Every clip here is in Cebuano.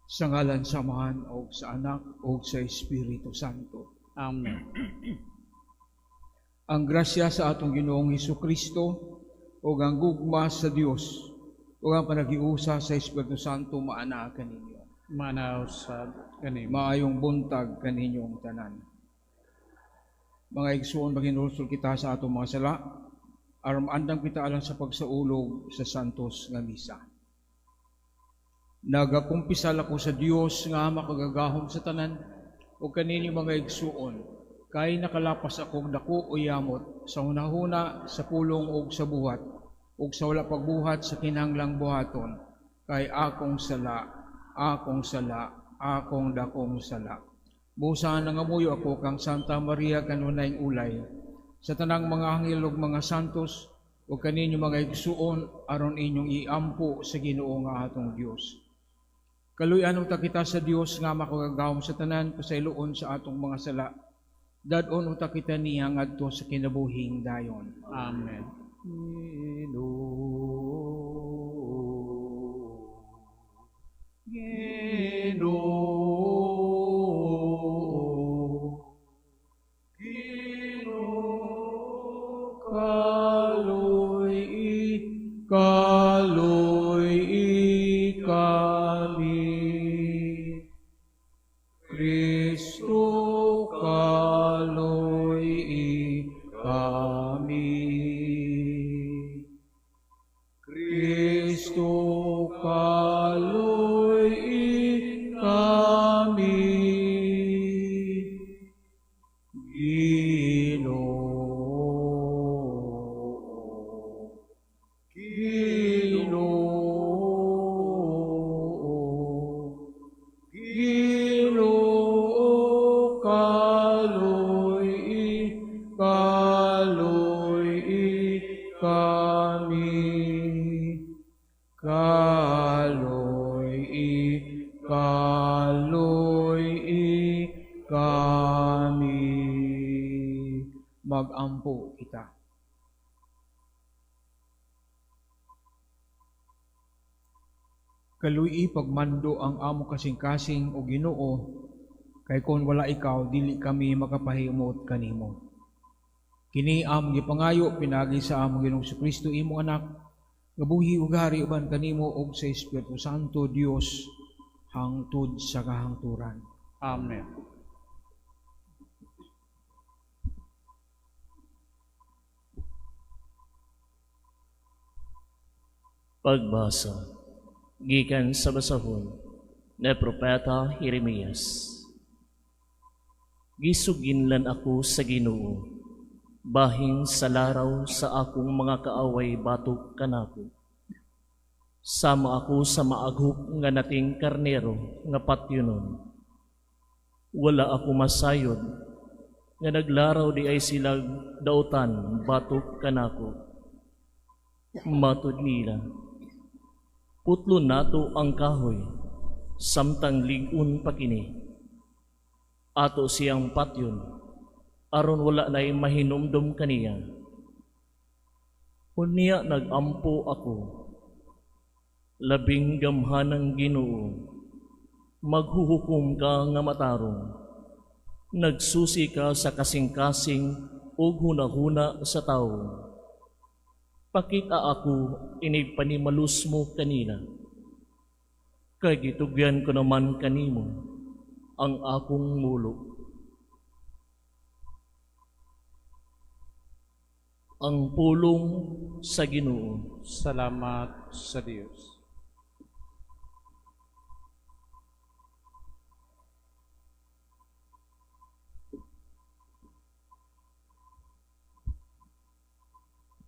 Sa ngalan sa Amahan o sa Anak o sa Espiritu Santo. Amen. Ang grasya sa atong Ginoong Hesus Kristo ug ang gugma sa Dios ug ang panaghiusa sa Espiritu Santo maana kaninyo. Maana usab kanimo. Maayong buntag kaninyong tanan. Mga igsoon, maghinulsol kita sa atong mga sala aron maandam kita alang sa pagsaulog sa santos nga misa. Nagakumpisal ako sa Dios nga makagagahom sa tanan ug kaninyo, mga igsuon, kay nakalapas akong dako o yamot sa hunahuna, sa pulong ug sa buhat ug sa wala pagbuhat sa kinahanglang buhaton, kay akong sala, akong sala, akong dakong sala. Busa nangamuyo ako kang Santa Maria, kanunayng ulay, sa tanang mga anghel ug mga santos, ug kaninyo, mga igsuon, aron inyong iampo sa Ginoo nga atong Dios. Kaluy-an unta kita sa Dios nga makagagahom sa tanan, pasayloon sa atong mga sala. Dad-on unta kita niya ngadto sa kinabuhing dayon. Amen. Ginoo, Ginoo, Ginoo, Kaluy-i, kaluy-i kami. Kristo, kaluy-i kami. Kristo, kaluy-i kami. Ginoo, Ginoo, Ginoo, kaluy-i, kaluy-i kami. Kaluy-i, kaluy-i kami. Magampo kita. Kaluy-i pagmando ang among kasing-kasing, o Ginoo, kay kon wala ikaw, dili kami makapahimot kanimo. Kini among gipangayo pinaagi sa among Ginoong Kristo, imong anak, nga buhi ug hari uban kanimo ug sa Espiritu Santo, Dios, hangtod sa kahangturan. Amen. Pagbasa gikan sa basahon ni Propeta Jeremias. Gisuginlan ako sa Ginoo bahin sa laraw sa akong mga kaaway batok kanako. Sama ako sa maaghop nga nating karnero nga patyonon. Wala ako masayod nga naglaraw di ay sila dautan batok kanako. Matud nila, "Putlo nato ang kahoy samtang lig-on pa kini. Ato siyang patyon aron wala nay mahinumdom kaniya." Unya nagampo ako, "Labing gamhanang Ginoo, maghuhukom ka nga matarong. Nagsusi ka sa kasing-kasing ug hunahuna sa tawo. Pakita ako inig panimalus mo kanila. Kay gitugyan ko naman kanimo ang akong mulo." Ang pulong sa Ginoo. Salamat sa Dios.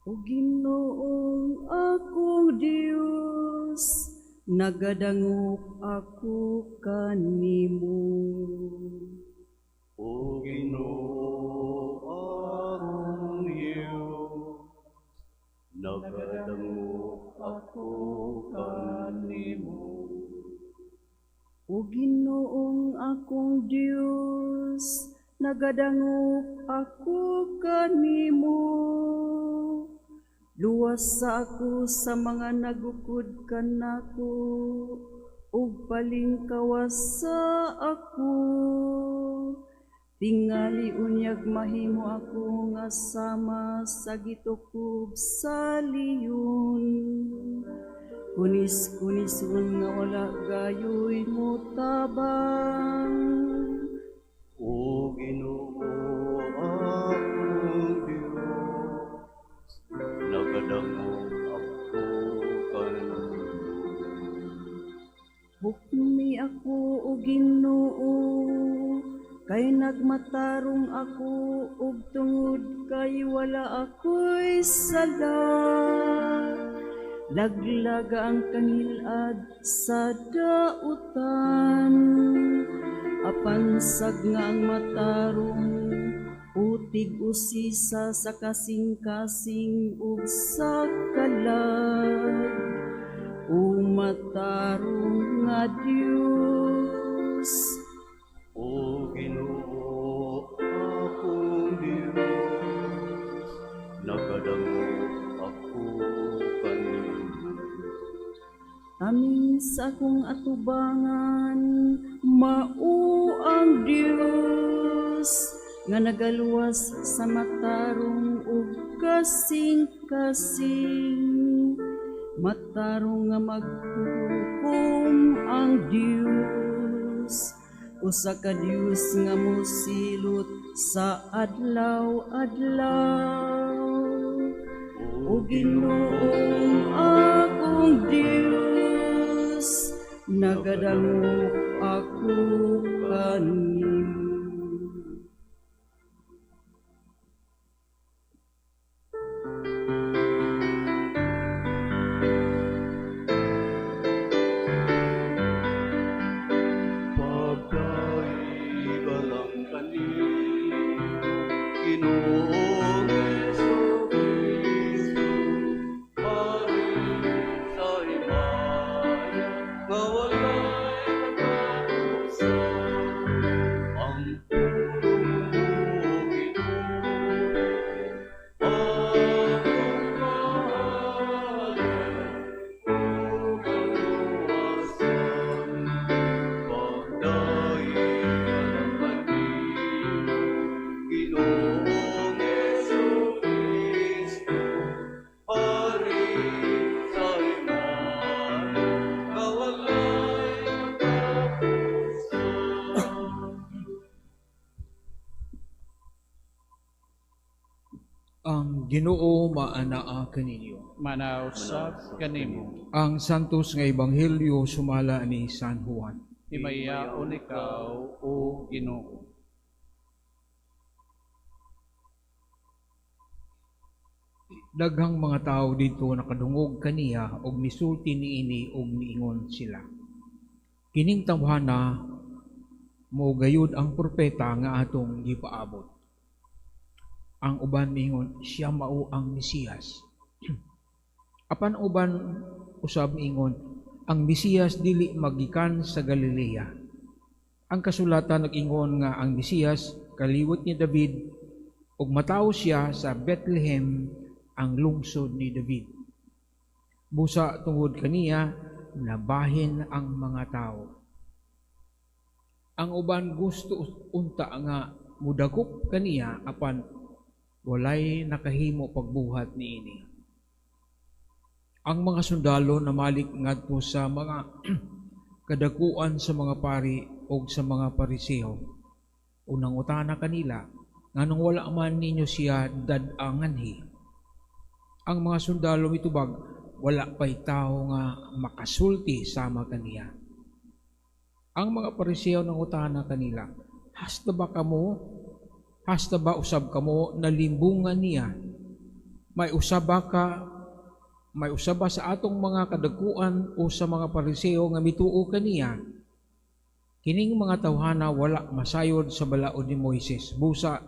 O Ginoong akong Dios, nagadangop ako kanimo. O Ginoo, akong Dios, nagadangop ako kanimo. O Ginoong akong Dios, nagadangop ako kanimo. Luwasa ako sa mga nagukod kanako, ug palingkawasa ako. Tingali unyag mahimo ako nga sama sa gitukob sa leon. Kunis-kunison nga wala gayoy motabang. O Ginoo, akong Dios, nagadangop ako kanimo. Hukmi ako, o Ginoo, kay nagmatarong ako ug tungod kay wala ako'y sala. Laglaga ang kangilad sa dautan, apan sagna ang matarong utig usisa sa kasing-kasing ug sa kalag. O matarong nga Dios, O Ginoo, akong Dios, nagadangop ako kanimo. Taming sa akong atubangan, mao ang Dios nga nagaluwas sa matarong ug kasing-kasing. Matarong nga maghukom ang Dios, usa ka Dios nga mosilot sa adlaw-adlaw. O Ginoong akong Dios, nagadangop ako kanimo. Pagdaiga lang kanimo, Ginoong Jesu-Cristo, Hari sa himaya, nga walay katapusan. Ang pulong mo, Ginoo, akong kahalan ug kaluwasan. Pagdaiga lang kanimo, Ginoong Jesu-Cristo, Hari sa himaya, nga walay katapusan. Ang Ginoo maanaa kaninyo. Manaw usab kanimo. Ang Santos nga Ebanghelyo sumala ni San Juan. Himayaon ikaw, o Ginoo. Daghang mga tawo didto nakadungog kaniya og misulti niini og miingon sila. Kining tawhana mo gayud ang propeta nga atong gipaabot. Ang uban miingon siya mao ang Mesiyas. Apan uban usab miingon ang Mesiyas dili magikan sa Galilea. Ang kasulatan nag-ingon nga ang Mesiyas kaliwat ni David ug matawo siya sa Bethlehem, ang lungsod ni David. Busa tungod kaniya nabahin ang mga tao. Ang uban gusto unta nga mudagop kaniya apan walay nakahimo pagbuhat niini. Ang mga sundalo namalik ngadto sa mga kadakuan sa mga pari og sa mga Pariseo. Unang utana kanila, nganong wala man ninyo siya dad-anganhi. Ang mga sundalo mitubag, wala pa'y tao nga makasulti sama kaniya. Ang mga Pariseo nangutana kanila, hasta ba kamo? Hasta ba usab kamo nalimbungan niya? May usab ba ka? May usab ba sa atong mga kadakuan o sa mga Pariseo nga mituo kaniya? Kining mga tawhana wala masayod sa balaod ni Moises. Busa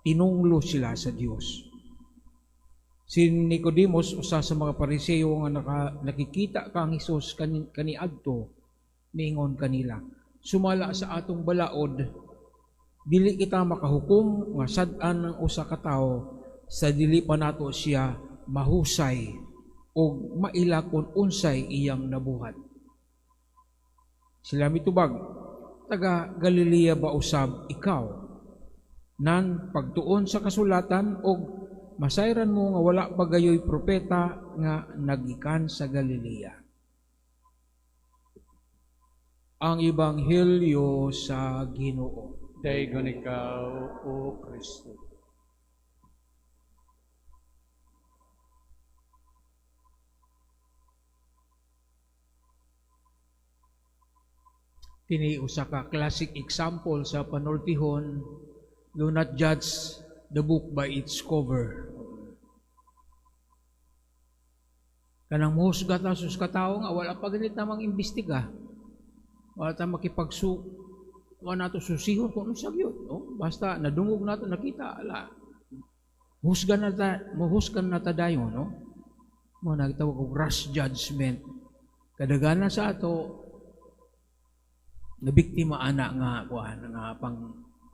tinunglo sila sa Dios. Si Nicodemus, usa sa mga Pariseo nga nakikita kang Hesus kaniadto, niingon kanila, sumala sa atong balaod, dili kita makahukom nga sad-an ang usa ka tawo sa dili pa nato siya mahusay o maila kung unsay iyang nabuhat. Sila mitubag, taga Galilea ba usab ikaw? Nan pagtuon sa kasulatan og masayran mo nga wala pa gayoy propeta nga nagikan sa Galilea. Ang Ebanghelyo sa Ginoo. Daygon ikaw, O Kristo. Kini usa ka classic example sa panultihon, do not judge the book by its cover. Kanang muhusga ta sus katawo nga wala pa ganit namang imbestiga. Wala ta makipagsu, wala nato susihon kung unsa gyud, no? Basta nadungog nato, nakita, ala. Husga na ta, muhusgan na ta dayon, no? Mo nagtawag og rash judgment. Kadaghanan sa ato na biktima ana nga kuan nga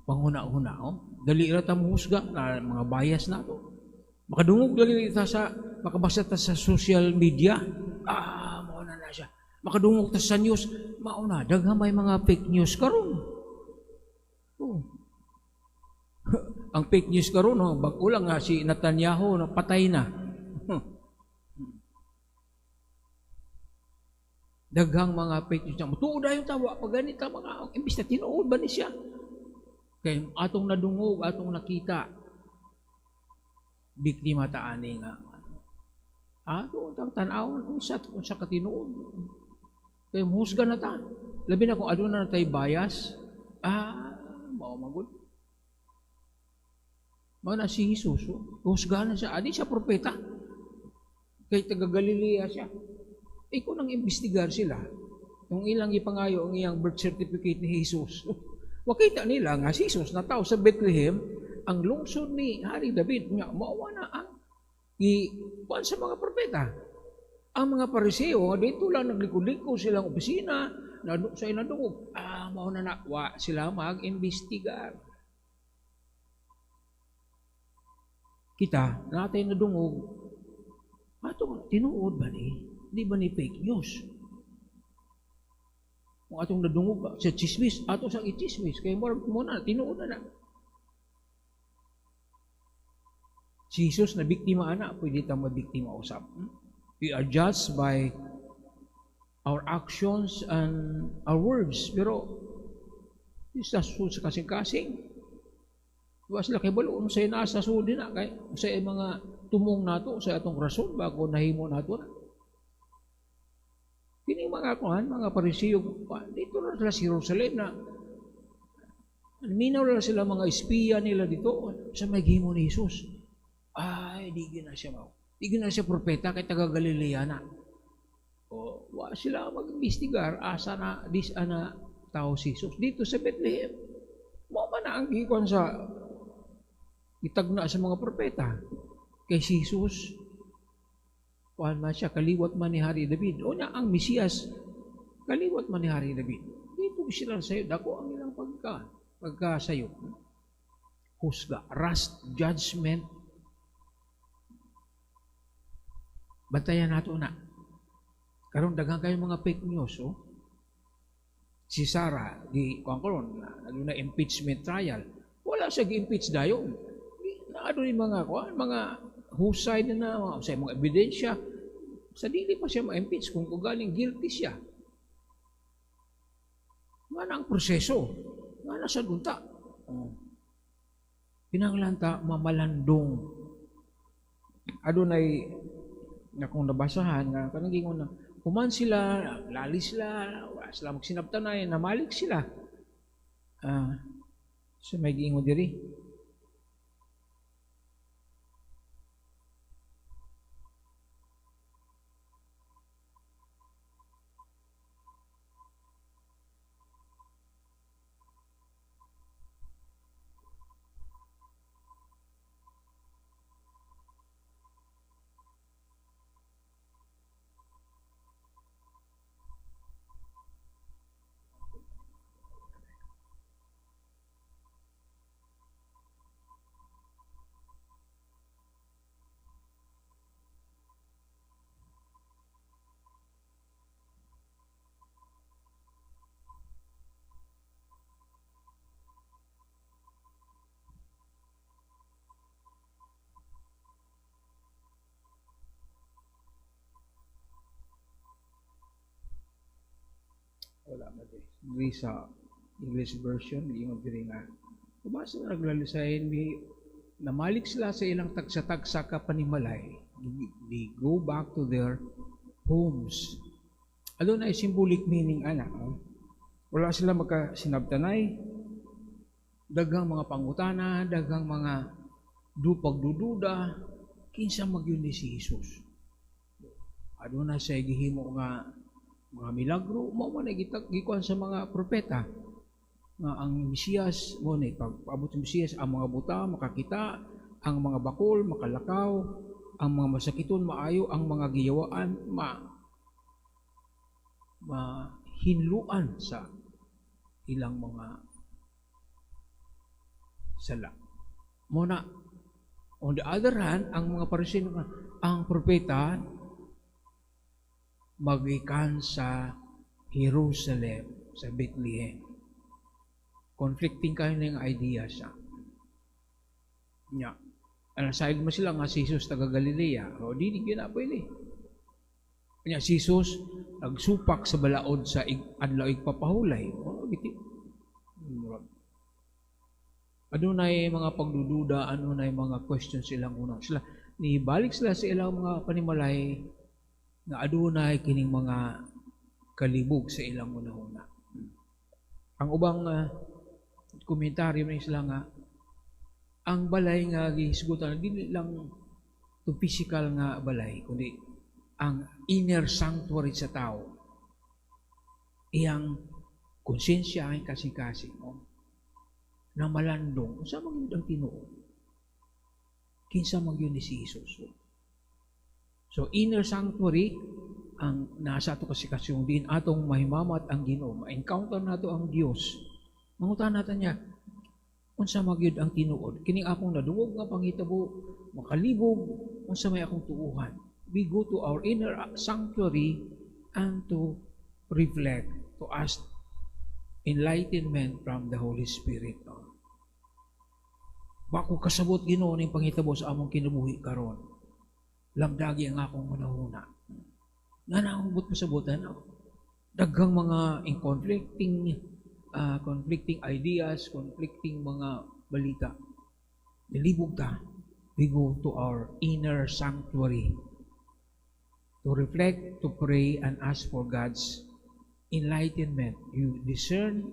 panghuna-huna, oh. Dali ra ta mohusga na mga bias nato. Makadungog dali ta sa, makabasa ta sa social media, mao na na siya. Makadungog ta sa news, mao na, daghan may mga fake news karon. Oh. Ang fake news karon, oh, bag-o lang nga si Netanyahu na patay na. Daghang mga fake news na mutuod ayon ta, wa pa ganit ta mga imbis na tinuod ba ni siya? Kay atong nadungog, atong nakita, biktima ta ani nga. Ato tang tan-awon unsa ka tinuod. Kay muhusga na ta. Labi na kung aduna na tay bias, mao magud. Mao na si Jesus, oh. Husga na siya, adi siya propeta. Kay taga Galilea siya. Ikaw nang imbestigar sila. Kung ilang ipangayo ang iyang birth certificate ni Jesus. Wakita nila nga si Jesus na tao sa Bethlehem, ang lungsod ni Hari David, nga mao na ang ikuan sa mga propeta. Ang mga Pariseo, dito lang naglikod-likod silang opisina, na sa inadungog, mao na na, wa sila mag-imbestigar. Kita, natay nadungog, ato tinuod ba ni? Di ba ni fake news? Kung atong nadungog sa chismis, ato sang i-chismis, kaya muna, tinuod na na. Si Jesus na biktima ana, pwede tang mabiktima usab. We are judged by our actions and our words. Pero, sa kasing-kasing, wa sila kay balo, unsay naa sa sudi na, kay unsay mga tumong nato, sa atong rason, bago nahimo nato na. Kini mga kuan, mga Parisiyo, dito na sila sa Jerusalem na minaw na sila mga espiya nila dito sa may gihimo ni Jesus. Ay, di gina siya mao. Di gina siya propeta kay taga Galilea na. O, wa sila mag-imbestigar asa na dis ana tao si Jesus dito sa Bethlehem. Mao man na ang gikuan sa itagna sa mga propeta. Kay si Jesus, kuan man siya, kaliwat man ni Hari David. O na ang Mesiyas, kaliwat man ni Hari David. Dito sila sayo, dako ang ilang pagkasayo. Husga, rash judgment. Bantayan nato na. Karon daghan kayo mga fake news, oh. Si Sara, di kuan karon, na impeachment trial. Wala siya gi-impeach dayon. Naado ni mga kuan, mga husay na na, sa mga ebidensya, sa dili pa siya ma-impeach kung galing guilty siya. Nga na ang proseso, nga na sa dunta. Oh. Kinahanglan ta mamalandong. Adunay nga kung nabasahan nga kanang gingon na human sila, lali sila, wala sila magsinabtanay, namalik sila. Sa may giingon diri. Diri sa English version, giingon diri nga Umasa naglalisayin mi namalik sila sa ilang tagsa-tagsa ka panimalay. They go back to their homes. Adunay symbolic meaning ana. Oh. Wala sila magkasinabtanay. Daghang mga pangutana, daghang mga pagdududa, kinsa magyud ni si Jesus. Aduna siya gihimo nga mga milagro, mao man ay gikuan sa mga propeta nga ang Mesiyas mo ni pag-abot sa Mesiyas, ang mga buta makakita, ang mga bakol makalakaw, ang mga masakiton maayo, ang mga giyawaan mahinluan sa ilang mga sala. Muna, on the other hand, ang mga Pariseo, ang propeta magikan sa Jerusalem, sa Bethlehem. Conflicting kayo ng idea siya. Nya. Ano, sahig mo sila nga si Jesus taga Galilea. O, di na pwede. Nya, si Jesus nagsupak sa balaod sa adlaw igpapahulay. O, giti. Adunay mga pagdududa, adunay mga questions silang una. Sila, nibalik sila sa ilang mga panimalay nga adunay kining mga kalibog sa ilang una-una. Ang ubang komentaryo ni sila nga ang balay nga gihisgutan dili lang to physical nga balay kundi ang inner sanctuary sa tao, iyang konsensya, ang kasing-kasing, no? Na malandong unsa man gyud ang tinuod, kinsa man gyud ni si Jesus. So inner sanctuary ang nasa ato kasing-kasing din atong mahimamat ang Ginoo, ma-encounter nato ang Dios. Mangutan natin niya, unsa man gyud ang tinuod? Kining akong nadungog nga panghitabo, makalibog, unsa may akong tuuhan? We go to our inner sanctuary and to reflect, to ask enlightenment from the Holy Spirit. Wa ko kasabot, Ginoo, ning panghitabo sa among kinabuhi karon. Lamdagi ang akong hunahuna. Nga na akong buot pasabutan. Daghang mga in conflicting conflicting ideas, conflicting mga balita. Nilibog ta. We go to our inner sanctuary to reflect, to pray, and ask for God's enlightenment. You discern,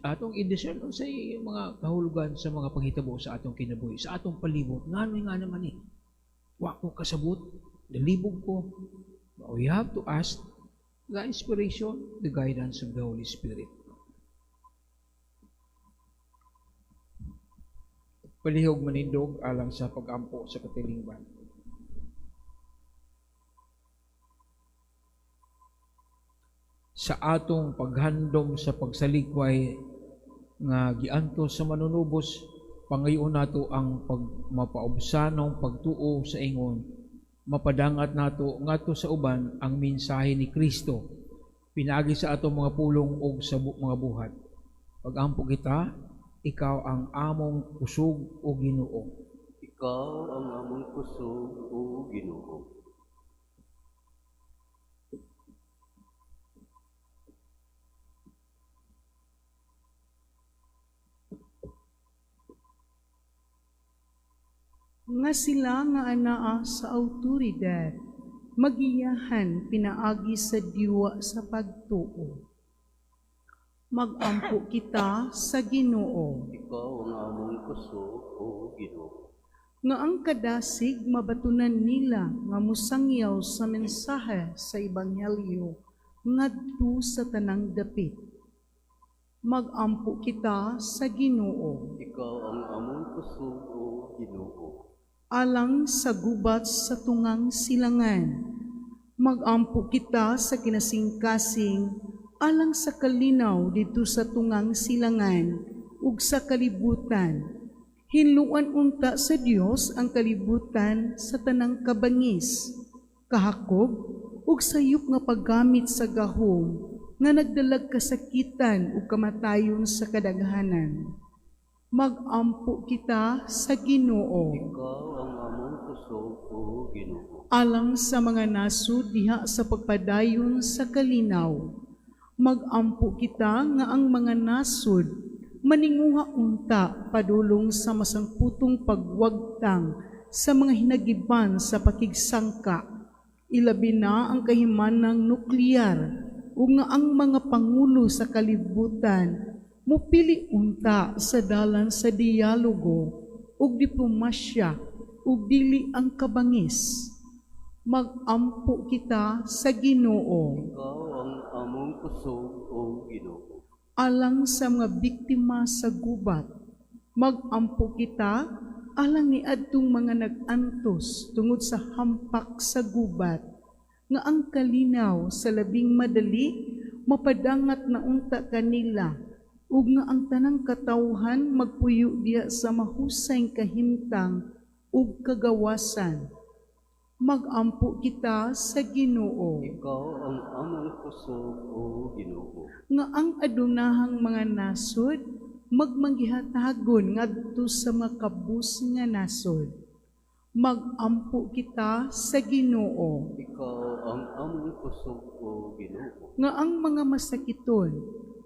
atong i-discern unsay mga kahulugan sa mga panghitabo sa atong kinabuhi, sa atong palibot. Ngano nga naman eh. Wa ko kasabot, nalibog ko. But we have to ask the inspiration, the guidance of the Holy Spirit. Palihog manindog alang sa pag-ampo sa katilingban. Sa atong paghandom sa pagsalikway nga giantos sa manunubos, pangayoon nato ang pagmapaubsanong pagtuo sa ingon mapadangat nato ngadto sa uban ang mensahe ni Kristo pinaagi sa atong mga pulong ug sa mga buhat. Pag-ampo kita, ikaw ang among kusog, o Ginoo. Ikaw ang among kusog, o Ginoo. Nga sila nga anaa sa autoridad magiyahan pinaagi sa diwa sa pagtuo. Magampo kita sa Ginoo. Ikaw ang among kusog, o Ginoo. Nga ang kadasig mabatunan nila nga musangyaw sa mensahe sa ebanghelyo ngadto sa tanang dapit. Magampo kita sa Ginoo. Ikaw ang among kusog, o Ginoo. Alang sa gubat sa tungang silangan, magampo kita sa kinasingkasing alang sa kalinaw dito sa tungang silangan ug sa kalibutan. Hinluan unta sa Dios ang kalibutan sa tanang kabangis, kahakob ug sayop nga paggamit sa gahom nga nagdalag kasakitan ug kamatayon sa kadaghanan. Magampo kita sa Ginoo. Ikaw ang among kusog, o Ginoo. Alang sa mga nasud diha sa pagpadayon sa kalinaw, Magampo kita nga ang mga nasod maninguha unta padulong sa masangputong pagwagtang sa mga hinagiban sa pakigsangka, ilabi na ang kahimanang nuklear, ug nga ang mga pangulo sa kalibutan mupili unta sa dalan sa dialogo ug diplomasya ug dili ang kabangis. Magampo kita sa Ginoo. Ikaw ang among kusog, O Ginoo. Alang sa mga biktima sa gubat, magampo kita alang ni adtong mga nag-antos tungod sa hampak sa gubat, nga ang kalinaw sa labing madali mapadangat na unta kanila, ug nga ang tanang katawhan magpuyo diha sa mahusay kahimtang ug kagawasan. Magampo kita sa Ginoo. Ikaw ang among kusog, O Ginoo. Nga ang adunahang mga nasod magmanggihatagon ngadto sa mga kabus nga nasod. Magampo kita sa Ginoo. Ikaw ang among kusog, O Ginoo. Nga ang mga masakiton,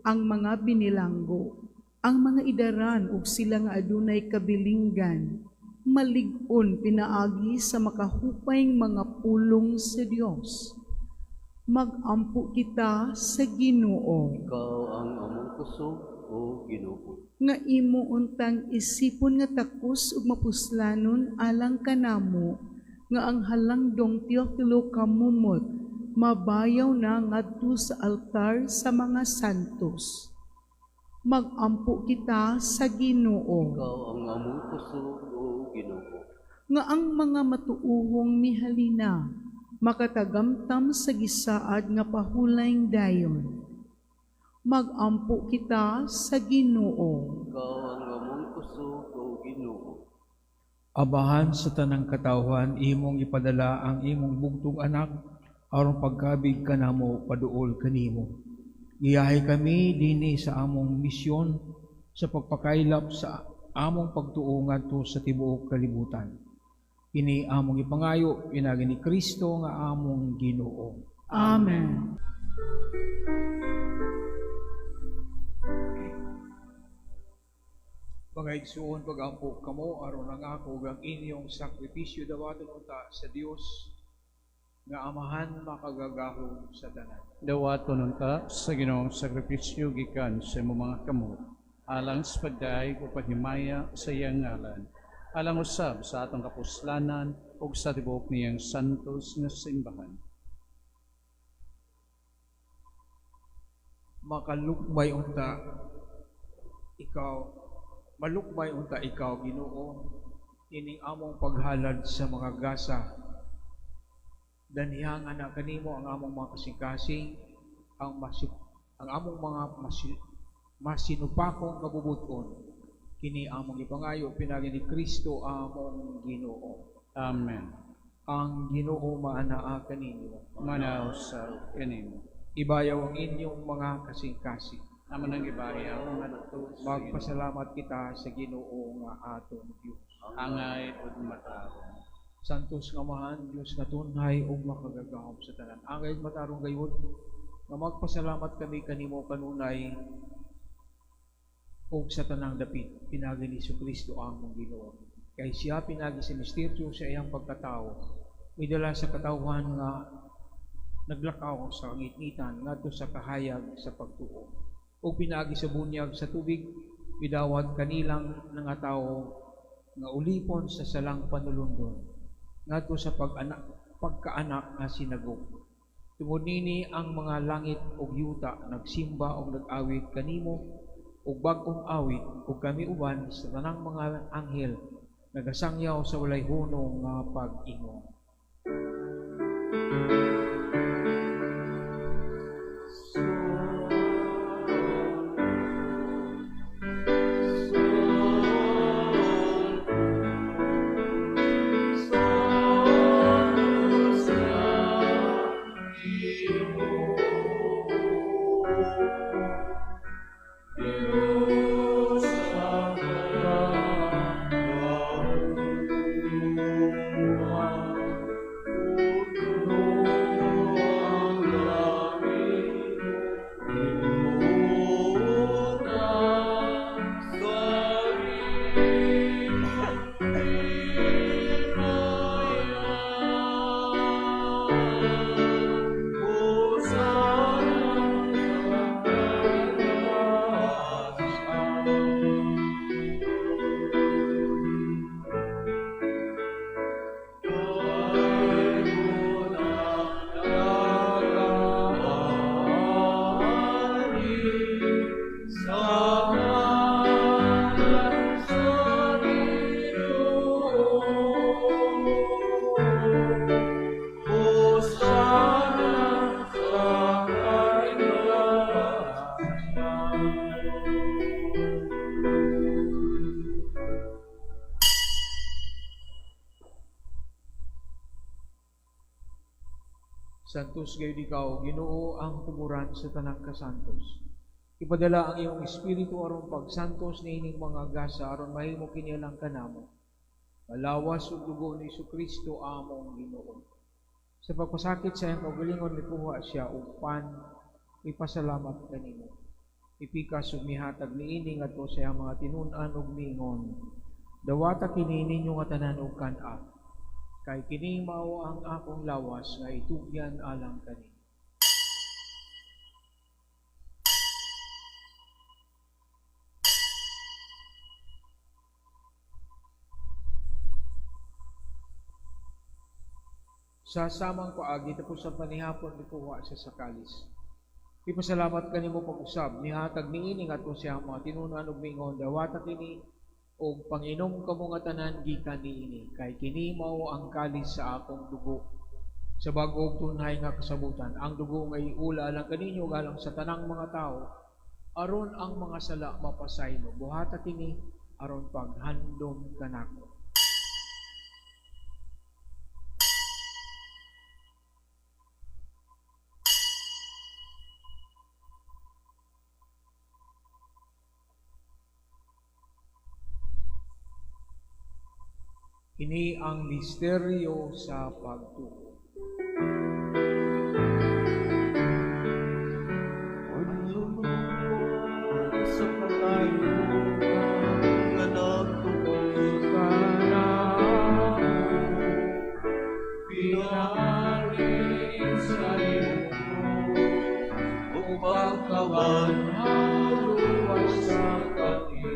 ang mga binilanggo, ang mga idaran ug sila nga adunay kabilinggan, malig-on pinaagi sa makahupay mga pulong sa Dios. Magampo kita sa Ginoo. Ikaw ang among kusog, O Ginoo. Nga imo untang isipon nga takos ug mapuslanon alang kanamo, nga ang halangdong Teofilo Camomot mabayaw na ngadto sa altar sa mga santos. Magampo kita sa Ginoo. Ikaw ang among kusog, O Ginoo. Nga ang mga matuuhong mihalina makatagamtam sa gisaad nga pahulayng dayon. Magampo kita sa Ginoo. Ikaw ang among kusog, O Ginoo. Amahan sa tanang katawhan, imong ipadala ang imong bugtong anak aron pagkabig kanamo paduol kanimo. Giyahe kami dinhi sa among misyon sa pagpakaylap sa among pagtuo ngadto sa tibuok kalibutan. Kini among ipangayo pinaagi ni Kristo nga among Ginoo. Amen. Mga igsuon, pag-ampo kamo aron ang ako ug ang inyong sakripisyo dawaton unta sa Dios nga Amahan makagagahom sa tanan. Dawaton unta sa Ginoong sakripisyo gikan sa imong mga kamot, alang sa pagdayeg ug paghimaya sa iyang ngalan, alang usab sa atong kapuslanan ug sa tibuok niyang santos nga simbahan. Makalukbay unta ikaw, malukbay unta ikaw Ginoo, ining among paghalad sa mga gasa. Danhihang ana kanimo ang among mga kasing-kasing, ang among mga masinupakong kabubuton. Kini among ipangayo pinaagi ni Kristo among Ginoo. Amen. Ang Ginoo maanaa kaninyo. Manaw sa kanimo. Ibayaw ang inyong mga kasing-kasing. Amo nang ibayaw ngadto sa Ginoo. Magpasalamat kita sa Ginoo nga atong Dios. Angay ug matarong. Santos nga Amahan, Dios nga tunhay ug makagagahom sa tanan. Angay ug matarong gayud nga magpasalamat kami kanimo kanunay ug sa tanang dapit pinaagi ni Kristo among Ginoo. Kay siya pinaagi sa misteryo sa iyang pagkatao, midala sa katawhan nga naglakaw sa ngitngitan ngadto sa kahayag sa pagtuo. Ug pinaagi sa bunyag sa tubig, midawat kanilang nga tawo nga ulipon sa salang panulundon ngadto sa pagkaanak nga sinagop. Tungod nini ang mga langit ug yuta nagsimba ug nag-awit kanimo ug bag-ong awit, ug kami uban sa tanang mga anghel nagasangyaw sa walay hunong nga pag-ingon. Amen. Santos gayud ikaw, Ginoo, ang tuburan sa tanang kasantos. Ipadala ang iyong espiritu aron pagsantos niining mga gasa aron mahimo kini alang kanamo. Malawas ug dugo ni Hesukristo among Ginoo. Sa pagpasakit sa iyang kaugalingon mikuha siya og pan, ipasalamat kanimo. Ipikas ug mihatag niini ngadto sa iyang mga tinun-an ug miingon, dawata kini ninyo nga tanan og kan-a, kay kini mao ang akong lawas nga itugyan alang kaninyo. Sa samang paagi tapos sa panihapon mikuha siya sa kalis. Ipasalamat kanimo pag-usab, nihatag niini ngadto sa iyang mga tinun-an ug miingon, dawata kini og panginom kamo nga tanan gikan niini, kay kini mao ang kalis sa akong dugo sa bag-ong tunhay nga kasabutan, ang dugo nga iula alang kaninyo ug alang sa tanang mga tawo, aron ang mga sala mapasaylo. Buhata kini aron paghandom kanako. Ini ang misteryo sa pagtuo. Sa katayo nga nagtuos kanamo, pinari sa imo ug pagkabanhaw luwas sa kami.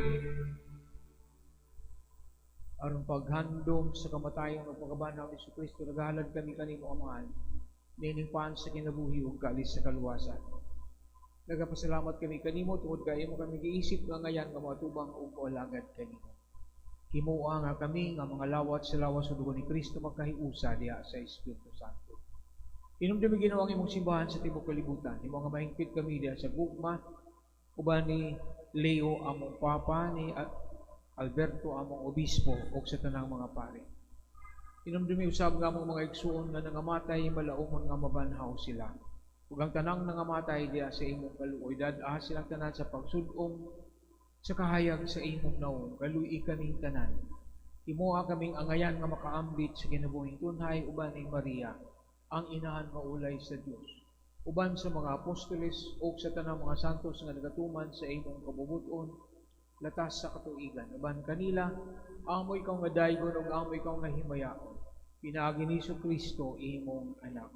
Aron paghandom sa kamatayon ug pagkabanhaw ni Hesukristo, naghalad kami kanimo, Amahan, niining paan sa kinabuhi ug kalis sa kaluwasan. Nagapasalamat kami kanimo tungod kay imo kami giisip nga ngayan nga moatubang ug moalagad kanimo. Himoa nga kami nga mga lawat sa lawas ug dugo ni Kristo magkahiusa diha sa Espiritu Santo. Hinumdumi Ginoo ang imong simbahan sa tibuok kalibutan. Himo nga mahingpit kami diha sa gugma uban ni Leo among Papa, ni Alberto among obispo ug sa tanang mga pare. Hinumdumi usab nga among mga igsuon nga nangamatay, malaumon nga mabanhaw sila. Ug ang tanang nangamatay diha sa imong kaluoy, dad-a silang tanan sa pagsud-ong sa kahayag sa imong naong, kaluoy kaming tanan. Himoa kaming angayan nga makaambit sa kinabuhing tunhay uban ni Maria, ang inahan nga ulay sa Dios, uban sa mga apostoles ug sa tanang mga santos nga nagatuman sa imong kabubut-on latas sa katuigan. Uban kanila, amo ikaw nga daygon ug amo ikaw nga himayaon. Pinaagi ni Hesukristo imong anak.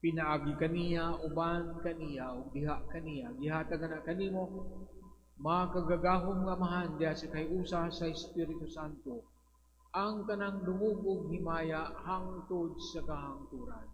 Pinaagi kaniya, uban kaniya, ug diha kaniya, gihatag na kanimo makagagahom nga Amahan diha sa kahiusa sa Espiritu Santo, ang tanang dungog ug himaya hangtod sa kahangturan.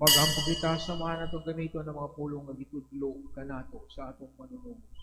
Magampo kita sa mga natong ganito ng mga pulong nga gitudlo kanato sa atong manunubos.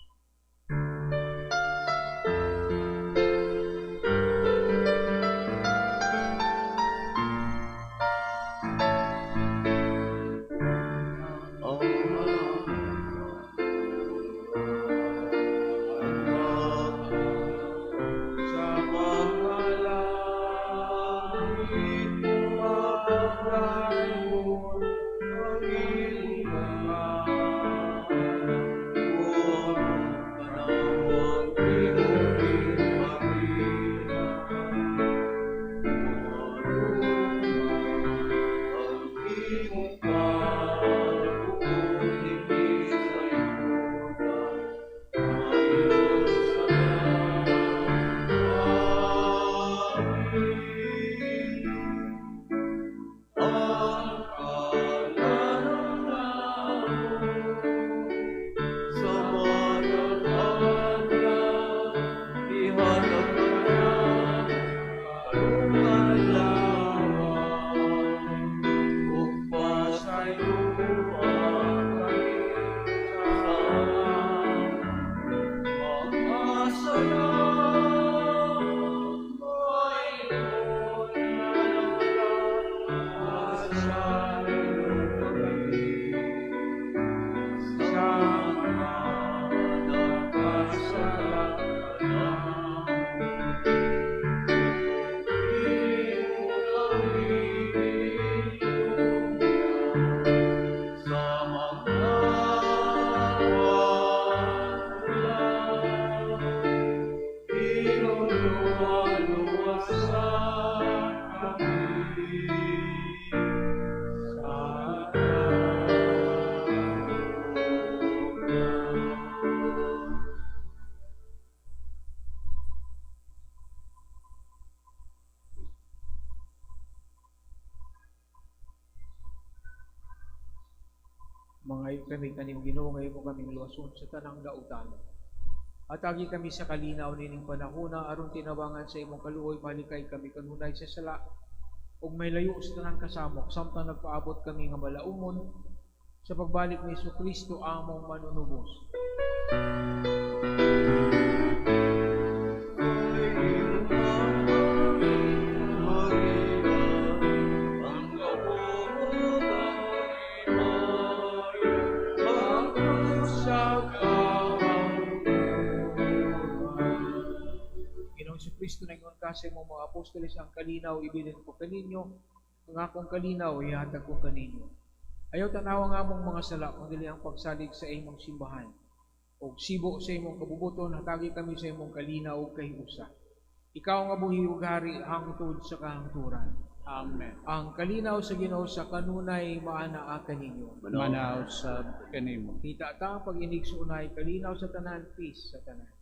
Mangayo kami kanimo Ginoo, ngayon mo kaming luwason sa tanang dautan. Atagi kami sa kalinaw nining panahona aron tinabangan sa imong kaluoy, malikay kami kanunay sa sala ug may layo sa tanang kasamok samtang nagpaabot kami nga malaumon sa pagbalik ni Hesukristo among manunubos. Kristo na ingon ka sa imong mga apostoles, ang kalinaw ibilin ko kaninyo, ang akong kalinaw ihatag ko kaninyo. Ayaw tanawa nga among mga sala, kundi ang pagsalig sa imong simbahan. Og sibo sa imong kabubuton, hatagi kami sa imong kalinaw ug kahiusa. Ikaw nga buhi ug hari hangtod sa kahangturan. Amen. Ang kalinaw sa Ginoo sa kanunay maanaa kaninyo. Manaw sa kanimo. Kita ta ang pag-inig sa unay, kalinaw sa tanan, peace sa tanan.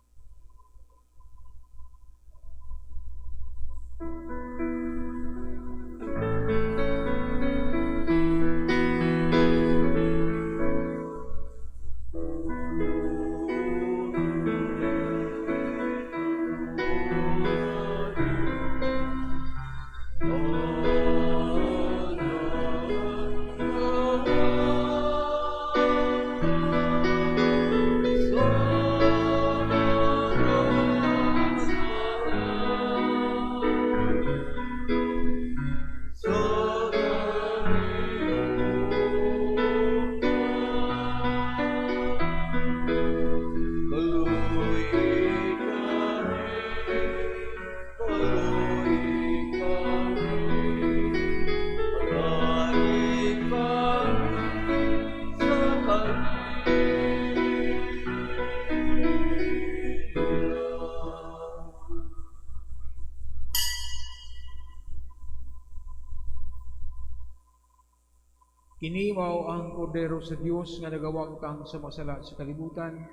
Kini mao ang kordero sa Dios nga nagawagtang sa masala sa kalibutan,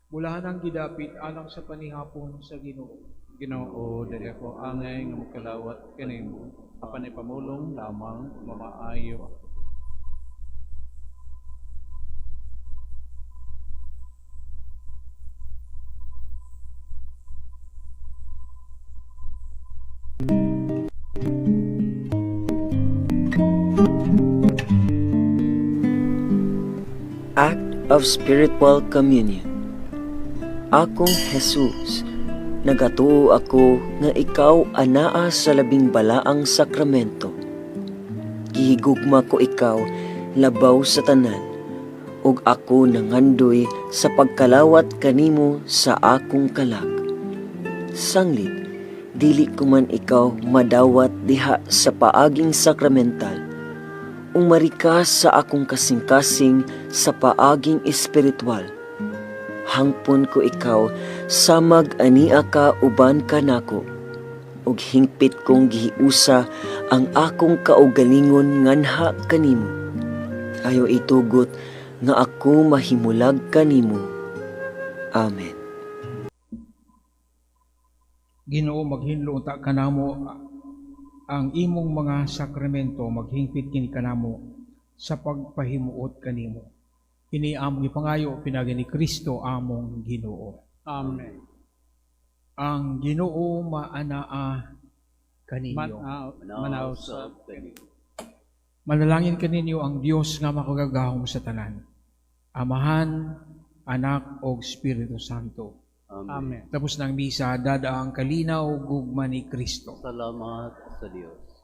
bulahan ang gidapit alang sa panihapon sa Ginoo. Ginoo, dili ako angay nga mokalawat kanimo, apan ipamulong lamang mamaayo ako. Act of Spiritual Communion. Akong Jesus, nagatuo ako nga ikaw anaa sa labing balaang sakramento. Gihigugma ko ikaw labaw sa tanan, ug ako nangandoy sa pagkalawat kanimo sa akong kalag. Sanglit, dili ko man ikaw madawat diha sa paaging sakramental. Umari ka sa akong kasing-kasing sa paaging espiritual. Hangpon ko ikaw samag ania ka uban ka nako, ug hingpit kong gihiusa ang akong kaugalingon nganha kanimo. Ayaw itugot nga ako mahimulag kanimo. Amen. Ginoo, maghinlo unta kanamo ang imong mga sakramento, maghingpit kini kanamo sa pagpahimuot kanimo. Kini among ipangayo pinagi ni Kristo among Ginoo. Amen. Ang Ginoo maanaa kaninyo. Manaw sa kanimo. Manalangin kaninyo ang Dios nga makagagahom sa tanan, Amahan, Anak ug Espiritu Santo. Amen. Tapos ng misa, dada ang kalinaw gugma ni Kristo. Salamat sa Dios.